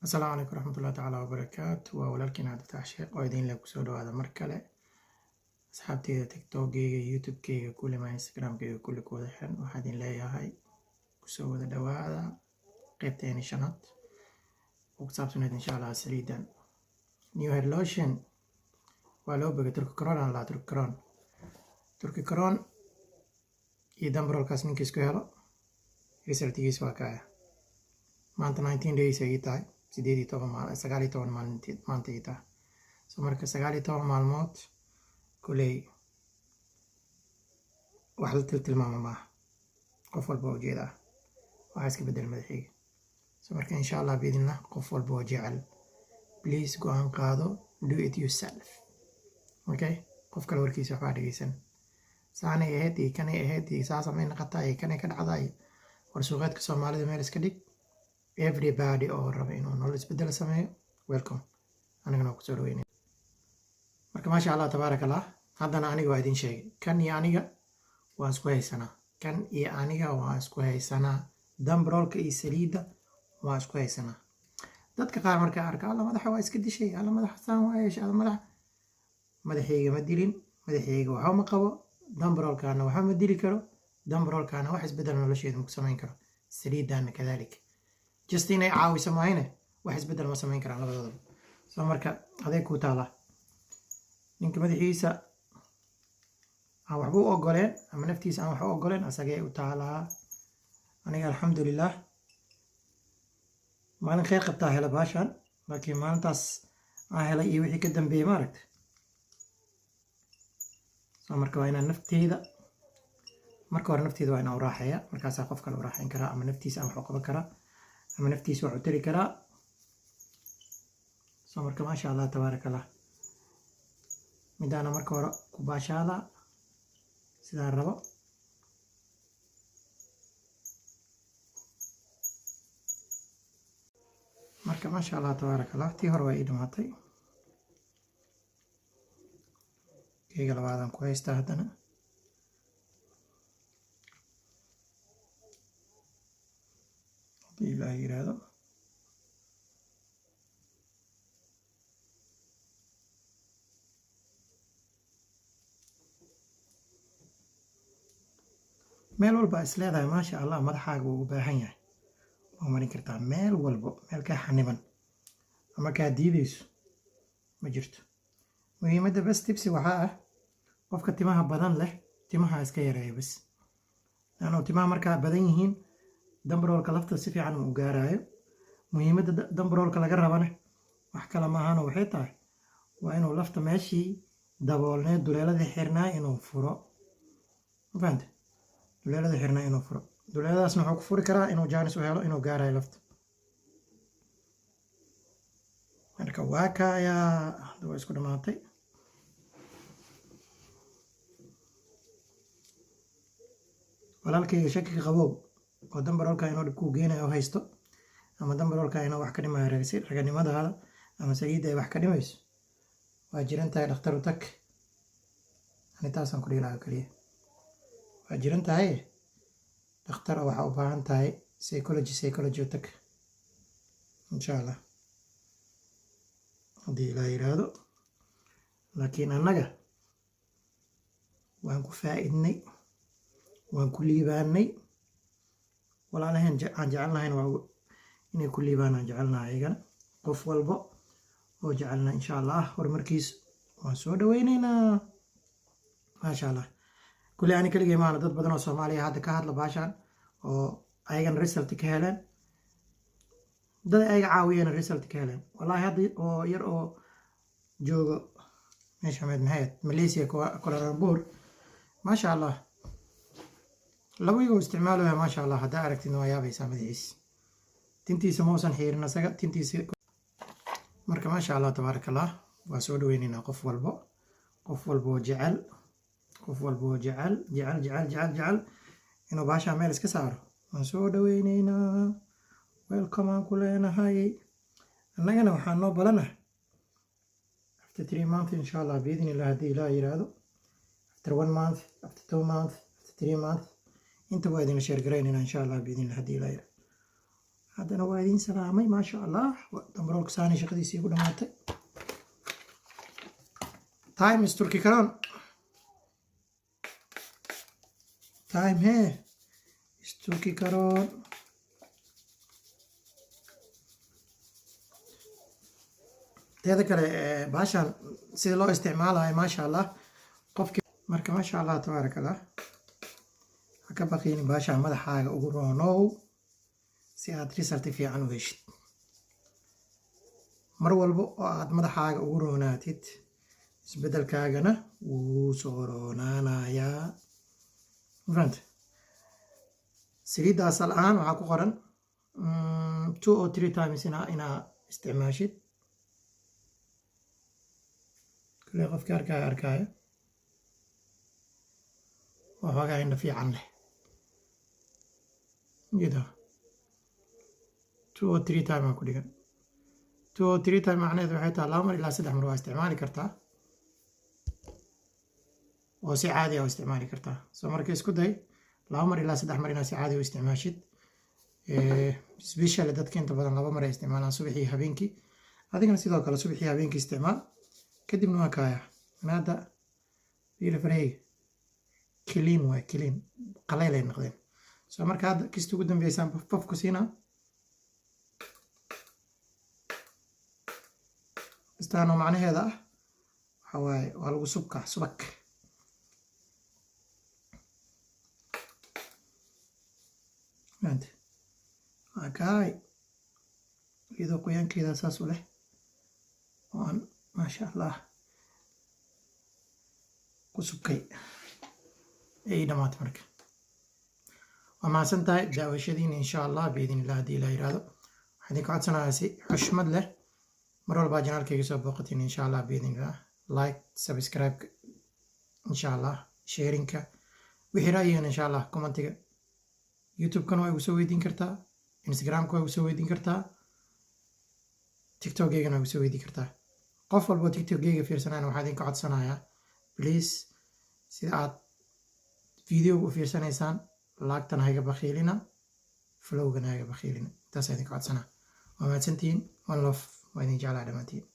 Asalaamu calaykum waraxmatullahi tacaala wabarakaatu. Waa walaalkiin Cabdifatax Sheekh oo idin leh kusoo dhawaada mar kale. Asxaabteyda TikTok-geyga, YouTube-keyga, kulli ma Instagram-keyga, kulli ku wada xiran, waxaa idin leeyahay kusoo wada dhawaada qeybteeni shanaad oo ku saabsaneyd, insha Allah, saliidan New Hair Lotion. Waa loo bogay Turki Crown aan lahaa, Turki Crown, Turki Crown iyo dambarolkaas. Ninka isku helo resultigiisa waa kaya. Maanta 19 days ay tahay, 18 maalin, 19 maalintii maanta ay tahay. So marka 19 maalmood kuley wax la tiltilmaama maaha, qof walba oo ujeedaa waxaa iska bedel madaxeyga. So marka, insha Allah biidnillah, qof walba oo jecel, please go-aan qaado, do it yourself, okay? Qof kale warkiisa waxbaa dhegeysan, saanay ahayd iyo kanay ahayd iyo saasa may naqataa iyo kanay ka dhacdaa iyo war suuqeedka Soomaalida meel iska dhig. Everybody oo raba inuu nolol isbedel sameeyo, welcome, anigana waa kusoo dhaweynaya. Marka maasha Allah, tabaaraka Allah. Haddana aniga waa idin sheegay, kan iyo aniga waan isku haysanaa, kan iyo aniga waan isku haysanaa, dambaroolka iyo saliidda waan isku haysanaa. Dadka qaar markaa arka, "Alla, madaxa waa iska dishay, alla, madaxa saan waa yeeshay, alla madaxa." Madaxayga ma dilin, madaxayga waxba ma qabo. Dambaroolkaana waxba ma dili karo, dambaroolkaana wax isbedel nolosheeda ma ku samayn karo, saliiddaana kadalik. Just inay caawiso maahine, wax isbedel ma samayn karaan labadoodaba. So marka adeeg kuu taala. Ninka madaxiisa aan waxba u ogoleen ama naftiisa aan waxba u ogoleen, asagee u taalaa. Aniga alxamdulilah, maalin kheyr qabtaa hela baashan, laakiin maalintaas aan helay iyo wixii ka dambeeyey, maaragta. So marka waa inaan nafteyda marka hore, nafteyda waa inaan u raaxeeya, markaasaa qof kale u raaxeyn karaa ama naftiisa aan wax u qaban karaa ama naftiisa wax u tari karaa. So marka maasha Allah, tabaaraka Allah, midaana marka hore ku baashaala sidaan rabo. Marka maasha Allah, tabaaraka Allah, tii hore waa ii dhamaatay, keyga labaadaan ku haystaa haddana. Haddii Ilaah yiraahdo, meel walba is leedahay, maasha Allah, madaxaaga wuu u baahan yahay, waa marin kartaa meel walbo. Meel kaa xaniban ama kaa diideyso ma jirto. Muhiimadda bas tibsi waxaa ah, qofka timaha badan leh timaha iska yareeya bas, laanno timaha markaa badan yihiin dambaroolka lafta si fiican uu gaaraayo. Muhiimadda dambaroolka laga rabana wax kale maahano, waxay tahay waa inuu lafta meeshii daboolneed, duleeladii xirnaa inuu furo. Ma fahante? Duleelada xirnaa inuu furo, duleeladaasna wuxuu ku furi karaa inuu jaanis u helo inuu gaarayo lafta. Marka waa kaayaa, hadda waa isku dhamaatay. Walaalkayga shakiga qabow oo dambaroolka inuu dhib kuu geenayo oo haysto, ama dambaroolka inuu wax ka dhimayo raganimadaada, ama saliidda ay wax ka dhimayso, waa jiran tahay, dhakhtar u tag. Ani taasaan ku dhihi lahaa keliya, waa jiran tahay, dhakhtar oo waxaa u baahan tahay psychology, psychology u tag, insha Allah, haddii Ilaah yiraahdo. Laakiin annaga waan ku faa-idnay, waan ku liibaanay. Walaalaheen aan jecelnahayna waa inay ku liibaan aan jecelnahay ayagana. Qof walbo oo jecelna, insha Allah, horumarkiis waan soo dhaweyneynaa, maasha Allah. Kulli ani keligay maana, dad badan oo Soomaaliya hadda ka hadla baashaan oo ayagana result ka heleen, dad ayaga caawiyeen result ka heleen. Wallahi hadda oo yar oo joogo meesha med maxay Malaysia, Kuala Lumpur, maasha Allah, laba igoo isticmaalaya, maasha Allah. Haddaa aragtidna waa yaabaysaa madaxiis, tintiisa mausan xiirin asaga tintiisa. Marka maasha Allah, tabaaraka Allah, waa soo dhaweyneynaa qof walbo, qof walbo oo jecel, qof walbo oo jecel, jecel, jecel, jecel, jecel inuu baashaa meel iska saaro, waan soo dhaweyneynaa, welcome aan ku leenahay. Annagana waxaa noo balana after 3 month, insha Allah, biidni illah, haddii Ilaah yiraahdo, after one month, after 2 month, after 3 month, inta waa idin share garaynayna, insha Allah, biidni illah, haddii Ilaah yiraahdo. Haddana waa idiin salaamay. Maasha Allah, dambaroolka saani shaqadiisii ku dhamaatay. Time is Turkey karoon time hee is Turkey karoon. Teeda kale, baashaan sida loo isticmaalayo, maasha Allah, qofki marka, maasha Allah, tabaaraka Allah, ha ka baqiinin baashaan. Madaxaaga ugu roonow si aad result fiican u heshid. Mar walba oo aad madaxaaga ugu roonaatid, isbeddelkaagana wuu soo roonaanayaa. Mafahante? Saliidda asal ahaan waxaa ku qoran 2 or 3 times inaa isticmaashid. Kale qofkii arkaayo arkaayo waxoogaa indha fiican leh jeeda, 2 or 3 time aa ku dhigan. 2 or 3 time macnaheedu waxay tahay 2 mar ilaa 3 mar waa isticmaali kartaa oo si caadi ah u isticmaali kartaa. So marka isku day 2 mar ilaa 3 mar inaad si caadi u isticmaashid. Especially dadka inta badan 2 mar ay isticmaalaan, subaxii, habeenkii. Adigana sidoo kale subaxii, habeenkii isticmaal. Kadibna waa kaaya. Hadda fiiri, faraheyga clean waay, clean, qaleyl ay noqdeen. So marka hadda kista ugu dambeysaan puff puff ku siinaa. Istaanoo macnaheeda ah waxa waaye waa lagu subkaa, subag. Maanta waa kaay iyadoo qoyaankeeda saas u leh oo aan, maasha Allah, ku subkay ay dhamaatay. Marka waa mahadsan tahay daawashadiina. Insha Allah, biidn illah, haddii Ilah yiraahdo, waxaan idinka codsanayaa si xushmad leh, mar walbaa channelkayga soo booqatiin, insha Allah, biidn illah, like, subscribe, insha Allah, sharingka, wixii ra'yigan, insha Allah, commentiga. YouTube-kana waa igu soo weydiin kartaa, Instagramka waa igu soo weydiin kartaa, TikTok-geygana waa igu soo weydiin kartaa. Qof walbo TikTok-geyga fiirsanayana waxaa idinka codsanayaa, please, sida aad videoga u fiirsanaysaan, like-tana hayga bakhiilina, followgana hayga bakhiilina. Intaas idinka codsanaa. Waa mahadsantihiin. One love, waa idin jeclaa dhammaantiin.